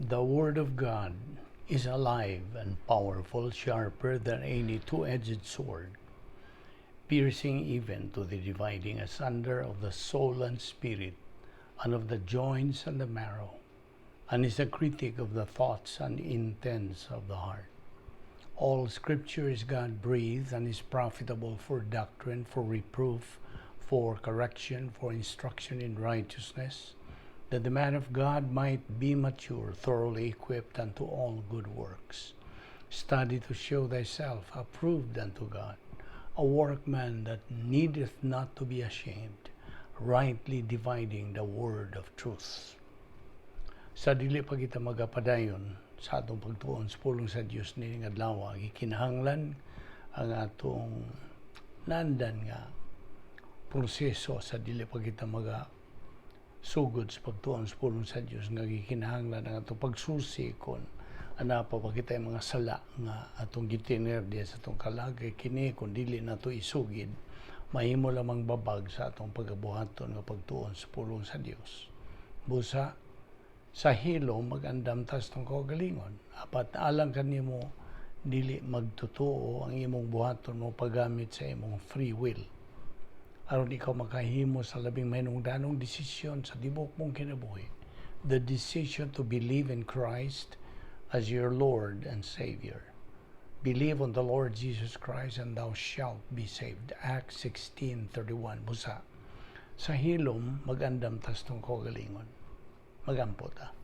The Word of God is alive and powerful, sharper than any two-edged sword, piercing even to the dividing asunder of the soul and spirit, and of the joints and the marrow, and is a critic of the thoughts and intents of the heart. All Scripture is God-breathed and is profitable for doctrine, for reproof, for correction, for instruction in righteousness, that the man of God might be mature, thoroughly equipped unto all good works. Study to show thyself approved unto God, a workman that needeth not to be ashamed, rightly dividing the word of truth. Sa dili pa kita magapadayon sa atong pagtuon sa pulong sa Dios nining adlaw, gikinahanglan ang atong nandan nga proseso sa dili pa kita maga sugod sa pagtuon sa pulong sa Dios, nga gikinahanglan ang atong pagsusi kon ana pa ba kita mga sala nga atong gitiner diya sa atong kalag. Kay kini, kung dili nato isugid, mahimo lamang babag sa atong pagabuhaton nga pagtuon sa pulong sa Dios. Busa sa hilom magandam tas tong kaugalingon, apat alang kanimo dili magtotoo ang imong buhaton mo paggamit sa imong free will aron ikaw makahimo sa labing mahinungdanong desisyon sa tibok mong kinabuhi, the decision to believe in Christ as your Lord and Savior. Believe on the Lord Jesus Christ and thou shalt be saved. Acts 16:31. Busa sa hilom magandam tas tong kaugalingon. Magampo ta.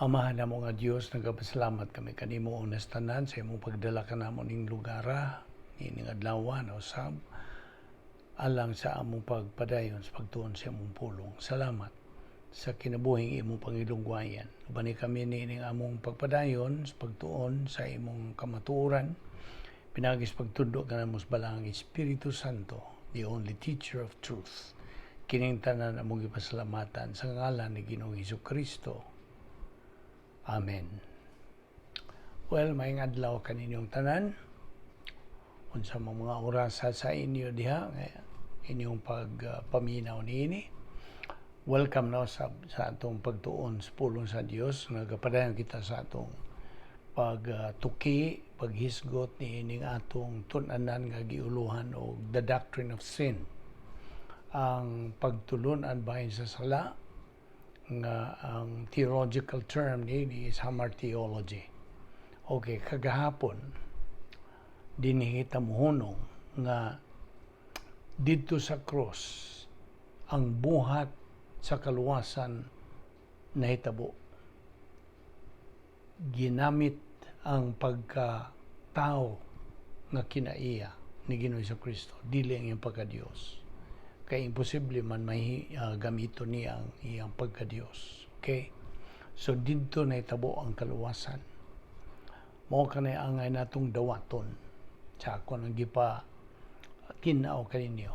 Amahan namo nga Dios, nagapasalamat kami kanimo unas tanan sa imong pagdala kanamo ning lugara nining adlaw na usab alang sa among pagpadayon sa pagtuon sa imong pulong. Salamat sa kinabuhing imong pangilungwayan. Ubani kami nining among pagpadayon sa pagtuon sa imong kamatuoran. Pinaagi sa pagtudlo kanamo sa Balaang Espiritu Santo, the only teacher of truth. Kining tanan among gipasalamatan sa ngalan ni Ginoong Hesus Kristo. Amen. Well, maayong adlaw kaninyong tanan. Unsa mang mga orasa sa inyo diha inyong pagpaminaw niini. Welcome na sa atong pagtuon sa pulong sa Dios. Nagapadayon kita sa atong pagtuki, paghisgot niining atong tun-anan nga giuluhan og the doctrine of sin. Ang pagtulunan bahin sa sala, nga ang theological term niini is hamartiology. Okay, kagahapon dinhi kita mohunong nga didto sa cross ang buhat sa kaluwasan nahitabo. Ginamit ang pagka-tao nga kinaiya ni Ginoong Kristo, dili ang iyang pagka-Dios. Kay imposible man may gamito niya ang iyang pagka-Dios. Okay? So didto nahitabo ang kaluwasan. Mao kanay angay natong dawaton sa ako nang gipa tinaw kaninyo.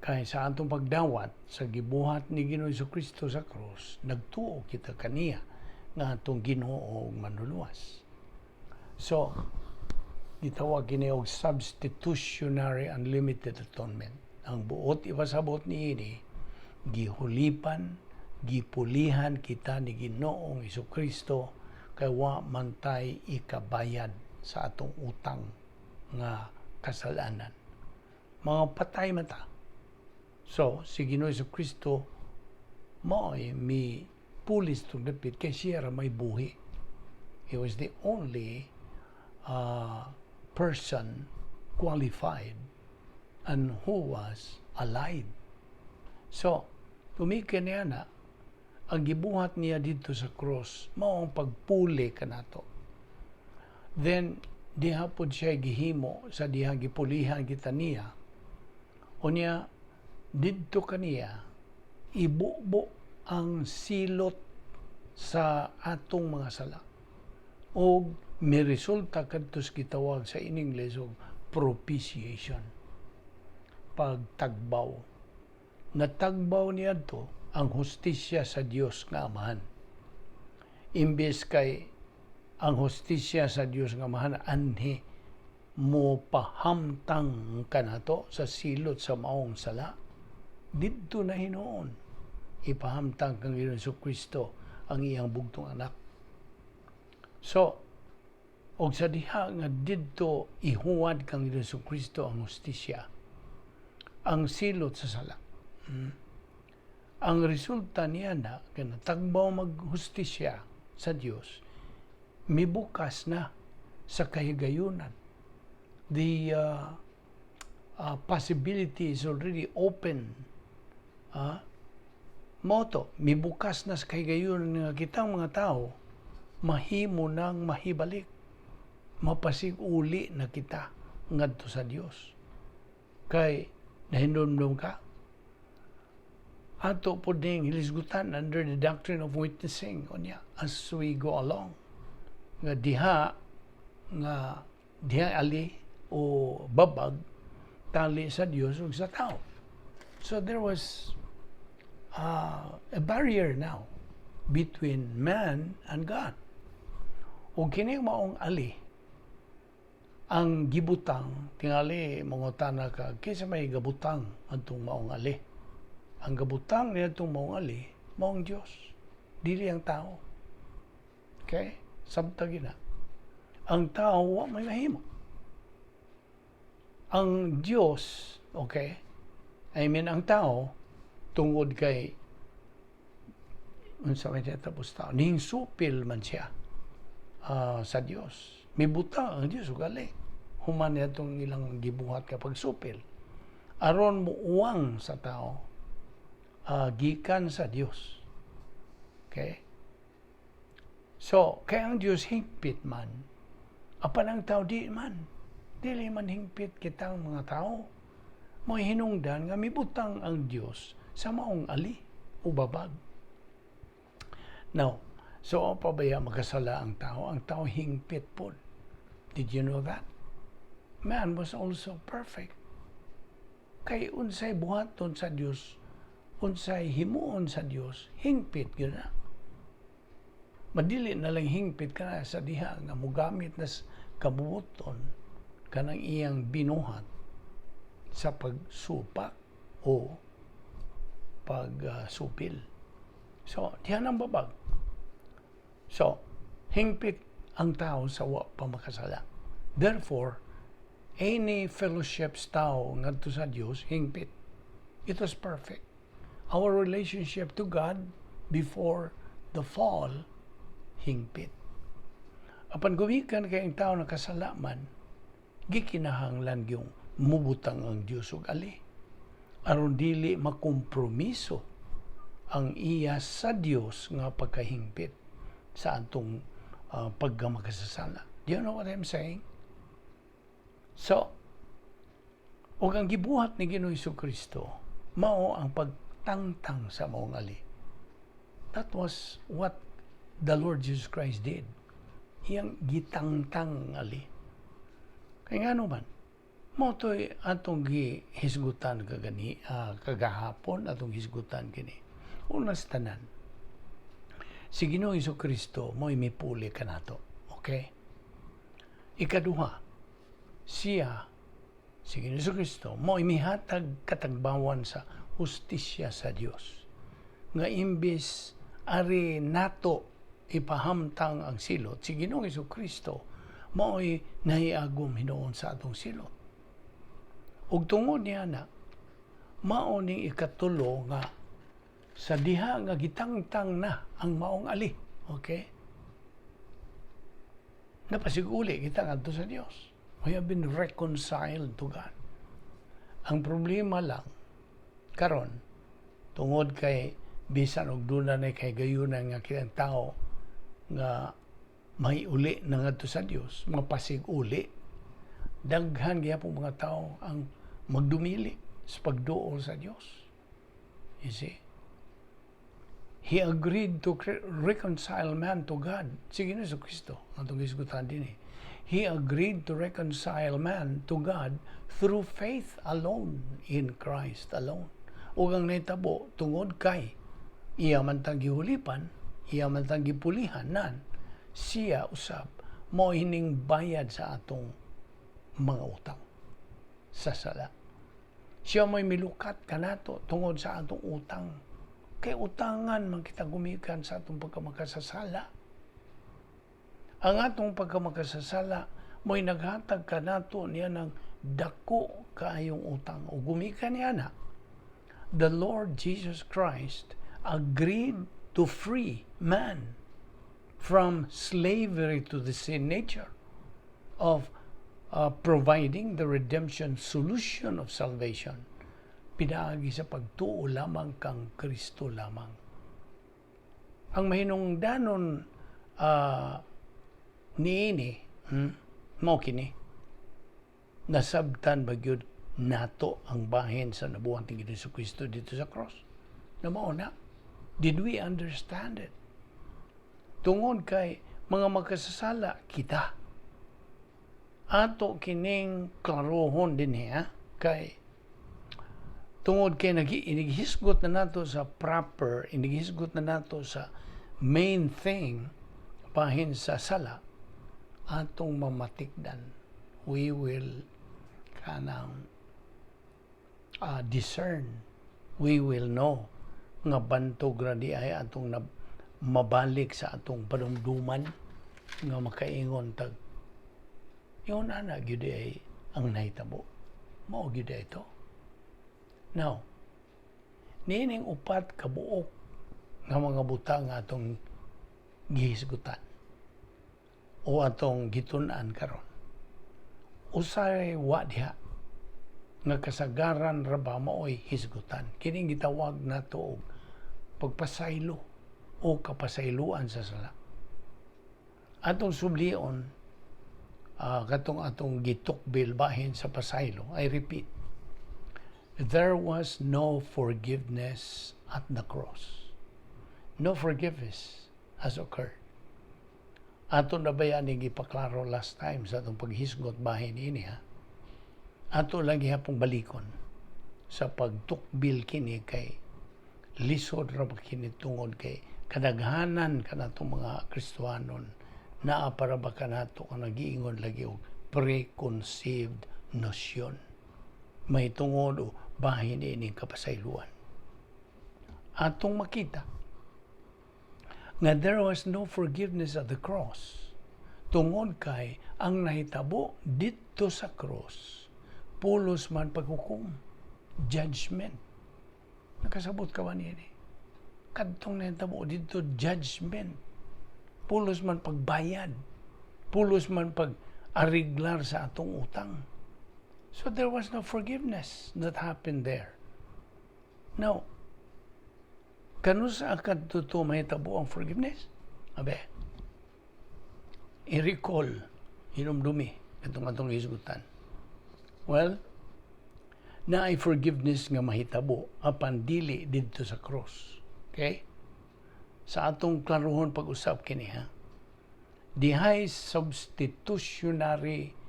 Kay sa atong pagdawat sa gibuhat ni Ginoong Kristo sa krus, nagtuo kita kaniya nga atong Ginoo ug manluluwas. So, gitawag kini og substitutionary unlimited atonement. Ang buot ipasabot niini, gihulipan, gipulihan kita ni Ginoong Kristo kay wa man tay ikabayad sa atong utang nga kasalanan. Mga patay man ta. So, si Ginoo Kristo mao'y mi pulis tong dapit kay siya ra may buhi. He was the only person qualified and who was alive. So, tumikin niya na, ang gibuhat niya dito sa cross, mao ang pagpuli kanato. Then, diha pod siya gihimo sa diha gipulihan kita niya. Unya, didto kaniya, ibubo ang silot sa atong mga sala. Og may resulta kadto sa gitawag sa in English og propitiation. Pagtagbaw. Natagbaw niya to ang hustisya sa Dios nga Amahan. Imbes kay ang hustisya sa Dios nga Amahan anhi mo pahamtang kanato sa silot sa maong sala. Didto na hinuon ipahamtang kang Ginoong Kristo ang iyang bugtong anak. So, og sa diha nga didto ihuwad kang Ginoong Kristo ang hustisya, ang silot sa sala. Ang resulta niya na, kanatagbaw maghustisya sa Dios, mibukas na sa kahigayunan. The possibility is already open. Mao to, mibukas na sa kahigayunan nga kitang mga tao, mahimo nang mahibalik. Mapasig-uli na kita ngadto sa Dios. Kay nahinumdum ka, ato po ding hilisgutan under the doctrine of witnessing unya as we go along nga diha ali o babag tali sa Dios ug sa tao. So there was a barrier now between man and God. Ug kini maong ali ang gibutang. Tingali mangutana ka, kinsa may gabutang adtong maong ali? Ang gabutang niya itong maong ali, maong Diyos. Dili ang tao. Okay? Sabta gina. Ang tao, wa may mahimo. Ang Diyos, okay? I mean, ang tao, tungod kay unsa may tapos tao, ning supil man siya sa Dios. Mibutang ang Dios og ali human niya itong ilang gibuhat kapag supil aron muuwang sa tao gikan sa Dios. Okay? So, kaya ang Dios hingpit man. Apan ang tao di man. Dili man hingpit kitang mga tao. Mo hinungdan nga mibutang ang Dios sa maong ali o babag. Now, so pabaya makasala ang tao, ang tao hingpit po. Did you know that? Man was also perfect. Kay unsay buhaton sa Dios, unsay himuon sa Dios, hingpit gyud na. Madili na lang hingpit ka na sa diha nga mugamit na kabubuton kanang iyang binuhat sa pagsupak o pagsupil. So, diha nang babag. So, hingpit ang tao sa wa pa makasala. Therefore, any fellowship sa tao ngadto sa Dios hingpit. It was perfect. Our relationship to God before the fall, hingpit. Apan gumikan kay ang tao nakasala man, gikinahanglan yung mubutang ang Dios og ali aron dili makompromiso ang iya sa Dios nga pagkahingpit sa atong pagkamakasasala. Do you know what I'm saying? So, ug ang gibuhat ni Ginoong Kristo mao ang pagtangtang sa maong ali. That was what the Lord Jesus Christ did. Iyang gitangtang ali. Kaya nga man, mao to'y atong gihisgutan kagani, kagahapon atong hisgutan kini. Una sa tanan, si Ginoong Kristo mo'y mipuli kanato. Okay? Ikaduha, siya, si Ginoong Kristo, mo'y mihatag katagbawan sa hustisya sa Dios. Nga imbis ari nato ipahamtang ang silot, si Ginoong Kristo mao'y nahiagom hinuon sa atong silot. Ug tungod niya na, mao ning ikatulo nga sa diha nga gitangtang na ang maong ali. Okay? Napasiguli kita ngadto sa Dios. We have been reconciled to God. Ang problema lang karon, tungod kay bisan og duna na kay gayunan nga kitang tao nga may uli na ngadto sa Dios, mapasig uli, daghan gyapon mga tao ang magdumili sa pagduol sa Dios. You see? He agreed to reconcile man to God. Sige na sa Kristo, ang itong gisgutan din eh. He agreed to reconcile man to God through faith alone in Christ alone. Ug ang nahitabo tungod kay iya man tang gihulipan, iya man tang gipulihan nan, siya usab mo hining bayad sa atong mga utang sa sala. Siya may milukat kanato tungod sa atong utang. Kay utangan man kita gumikan sa atong pagkamakasasala. Ang atong pagkamakasasala mo'y naghatag kanato niya ng dako kaayong utang. O gumikan niya na, the Lord Jesus Christ agreed to free man from slavery to the sin nature of providing the redemption solution of salvation pinaagi sa pagtuo lamang kang Kristo lamang. Ang mahinungdanon niini, mao kini, nasabtan ba gyud nato ang bahin sa nabuhat ni Jesu Kristo didto sa cross? Na mao na. Did we understand it? Tungod kay mga makasasala kita. Ato kining klarohon din ha, kay tungod kay nag inighisgot na nato sa proper, inighisgot na nato sa main thing bahin sa sala, atong mamatikdan. We will kanang discern. We will know nga bantog ra di ay atong na, mabalik sa atong panumduman nga makaingon tag yun ana gyud ay ang nahitabo, mao gyud ito. Now, niining upat ka buok nga mga butang nga atong gihisgutan o atong gitun-an karon, usay wa diha nga kasagaran ra ba maoy hisgutan. Kining gitawag nato og pagpasaylo o kapasayloan sa sala. Atong sublion katong atong gitukbil bahin sa pasaylo. I repeat, there was no forgiveness at the cross. No forgiveness has occurred. Ato na ba yan gipaklaro last time sa atong paghisgot bahin ini, ha? Ato lang gihapong balikon sa pagtukbil kini kay lisod ra ba kini tungod kay kadaghanan kanatong mga Kristohanon naa para ba kanato ang nagiingon lagi og preconceived notion may tungod o bahin ining kapasayloan. Atong makita nga there was no forgiveness at the cross tungod kay ang nahitabo didto sa cross pulos man paghukom, judgment. Nakasabot ka ba niini? Kadtong nahitabo didto, judgment, pulos man pagbayad, pulos man pag ariglar sa atong utang. So there was no forgiveness that happened there. Now, kanusa kadto to mahitabo ang forgiveness? Abe, i-recall, hinumdumi, itong atong hisgutan. Well, naay forgiveness nga mahitabo apan dili didto sa cross. Okay? Sa atong klarohon pag-usap kini, ha. The high substitutionary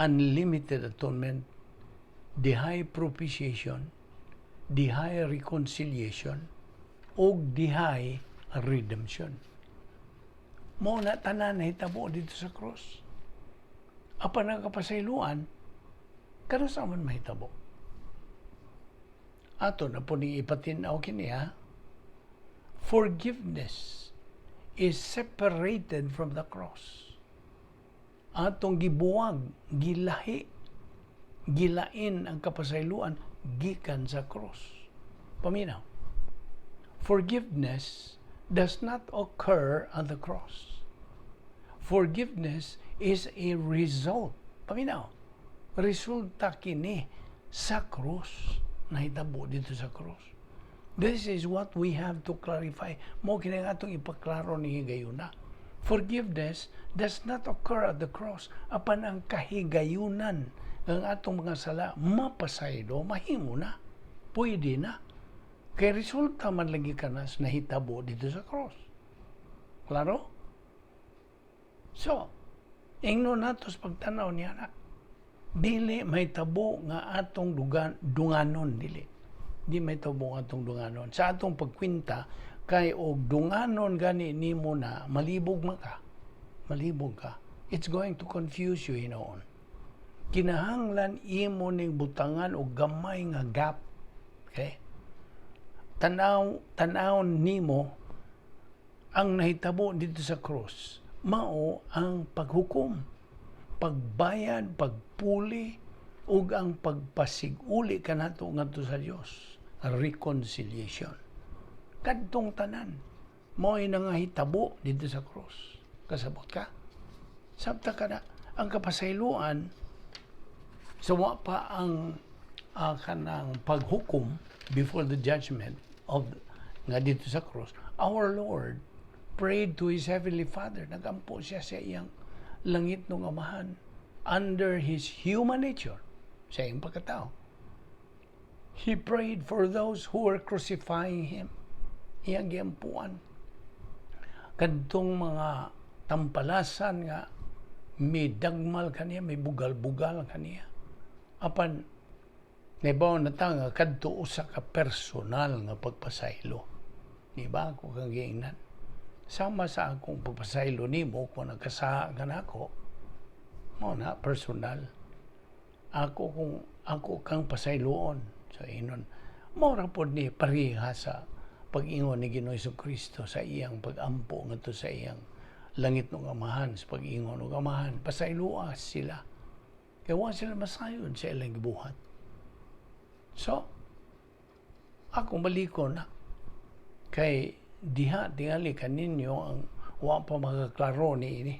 unlimited atonement, the high propitiation, the high reconciliation, ug the high redemption. Mao na tanan nahitabo didto sa cross. Apan ang kapasayloan, kanusa man mahitabo? Ato na po ni ipatin-aw kini, ha. Forgiveness is separated from the cross. Atong gibuwag, gilahi, gilain ang kapasayloan gikan sa cross. Paminaw. Forgiveness does not occur at the cross. Forgiveness is a result. Paminaw. Resulta kini sa cross. Nahitabo didto sa cross. This is what we have to clarify. Mao kini ang atong ipaklaro ni higayuna. Forgiveness does not occur at the cross. Apan ang kahigayunan ng atong mga sala mapasaylo, mahimo na. Pwede na. Kay resulta man lagi kanas nahitabo didto sa cross. Klaro? So, ingno nato sa pagtanaw niya na, dili mahitabo nga atong dugan, dunganon, dili. Di mahitabo nga atong dunganon. Sa atong pagkwinta, kay og dunganon gani nimo na, malibog man ka. Malibog ka. It's going to confuse you hinoon. Kinahanglan imo ning butangan og gamay nga gap. Okay? Tanaw, tanaw nimo ang nahitabo dito sa cross. Mao ang paghukom, pagbayad, pagpuli, ug ang pagpasig-uli kanato ngadto sa Dios. Reconciliation. Kadtong tanan mao'y nangahitabo dito sa cross. Kasabot ka? Sabta ka na ang kapasayloan sa wa pa ang kanang paghukom, before the judgment of nga dito sa cross, our Lord prayed to His Heavenly Father. Nagampo siya sa iyang langitnong Amahan under His human nature, sa iyang pagkatao. He prayed for those who were crucifying Him. Iyang giampuan kadtong mga tampalasan nga may dagmal kaniya, may bugal-bugal kaniya. Apan nahibaw na ta nga kadto usa ka personal nga pagpasaylo. Di ba ako kang giingnan? Sama sa akong pagpasaylo nimo kung nagkasaha ka nako, mao na personal. Ako kung ako kang pasayloon sa inon. Mao ra pod ni pareha sa pag-ingon ni Ginoong Kristo sa iyang pag-ampo ngadto sa iyang langitnong Amahan, sa pag-ingon og, "Amahan, pasayloa sila. Kay wa sila masayod sa ilang gibuhat." So, ako balikon na. Kay diha tingali kaninyo ang wa pa makaklaro ni ini.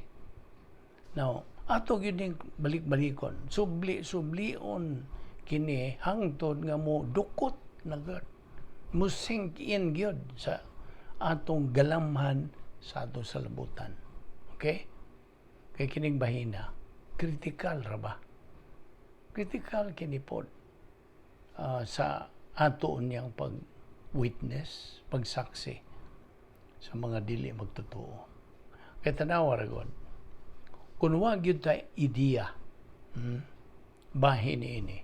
Now, ato gyud ning balik-balikon. Subli sublion kini hangtod nga mo dukot na gyud. Mo sink in gyud sa atong galamhan, sa atong salabutan. Okay? Kay kining bahina, critical ra ba? Critical kini pod sa ato niyang pag witness, pagsaksi sa mga dili magtotoo. Kay tanawa ra god. Kung wa gyud ta ideya, bahin ini,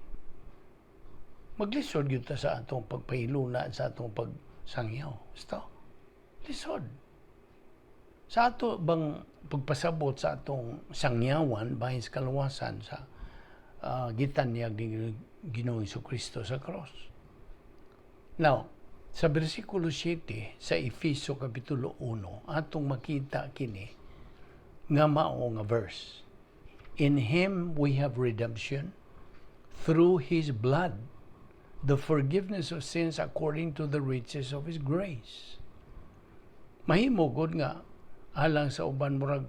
maglisod gyud ta sa atong pagpahiluna, sa atong pagsangyaw. Basta, lisod. Sa ato bang pagpasabot sa atong sangyawan bahin sa kaluwasan sa gitanyag ni Ginoong Kristo sa cross. Now, sa versikulo 7 sa Efeso kapitulo 1, atong makita kini nga mao nga verse. "In Him we have redemption through His blood, the forgiveness of sins according to the riches of His grace." Mahimo gud nga alang sa uban murag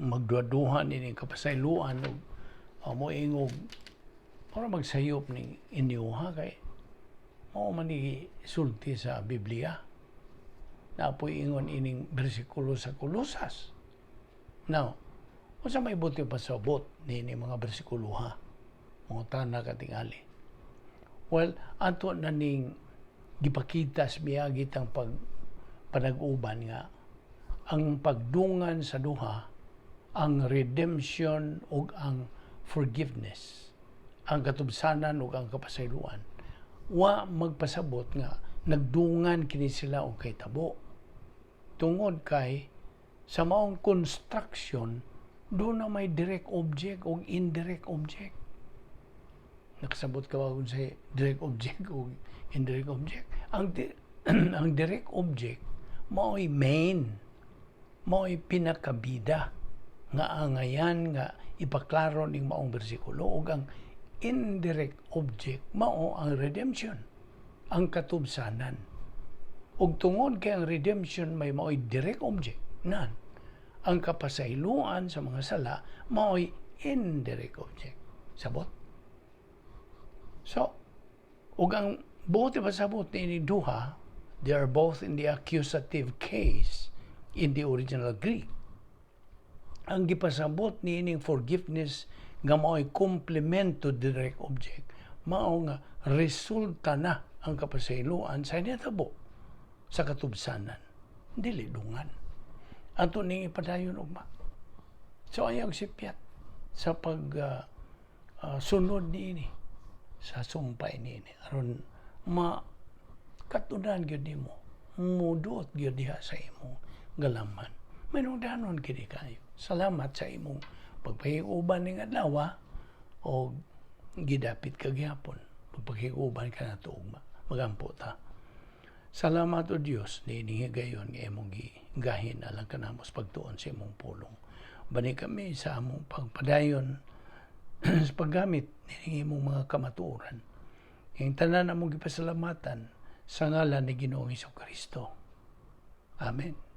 magduhaduha ni kapasayloan og moingog para magsayop ning inyo ha, kay mao man ni sulti sa Biblia. Napoy ingon ining bersikulo sa Kolosas. Now, unsa may buti pasabot ni mga bersikulo ha? Mga tana katingali. Well, ato na ning gipakita sa miagi tang pag panag-uban nga ang pagdungan sa duha, ang redemption ug ang forgiveness, ang katubsanan ug ang kapasayloan, wa magpasabot nga nagdungan kini sila og kahitabo tungod kay sa maong construction doon na may direct object o indirect object. Nakasabot ka ba kung sa direct object o indirect object? Ang direct object mao'y main, mao'y pinakabida nga angayan nga ipaklaro ning maong bersikulo, ug ang indirect object mao ang redemption, ang katubsanan. Ug tungod kay ang redemption may mao'y direct object nan, ang kapasayloan sa mga sala mao'y indirect object. Sabot? So, ug ang buot pasabot ni duha, they are both in the accusative case in the original Greek. Ang gipasabot niining forgiveness nga mao'y complement to direct object, mao nga resulta na ang kapasayloan sa nitabo sa katubsanan, dili dungan. Ato ning ipadayon ugma. So ayaw sipyat sa pag sunod niini sa sumpay niini aron ma katunan gyud nimo, muduot gyud diha sa imong galaman. May danon kini kayo. Salamat sa imong pagpahiguban ning adlaw. O gidapit ka gihapon. Magpakig-uban ka nato ugma. Magampo ta. Salamat, O Dios, niining higayon nga imong gigahin alang kanamo sa pagtuon sa imong pulong. Ubani kami sa among pagpadayon sa paggamit niining imong mga kamatuoran. Ang tanan among gipasalamatan sa ngalan ni Ginoong Kristo. Amen.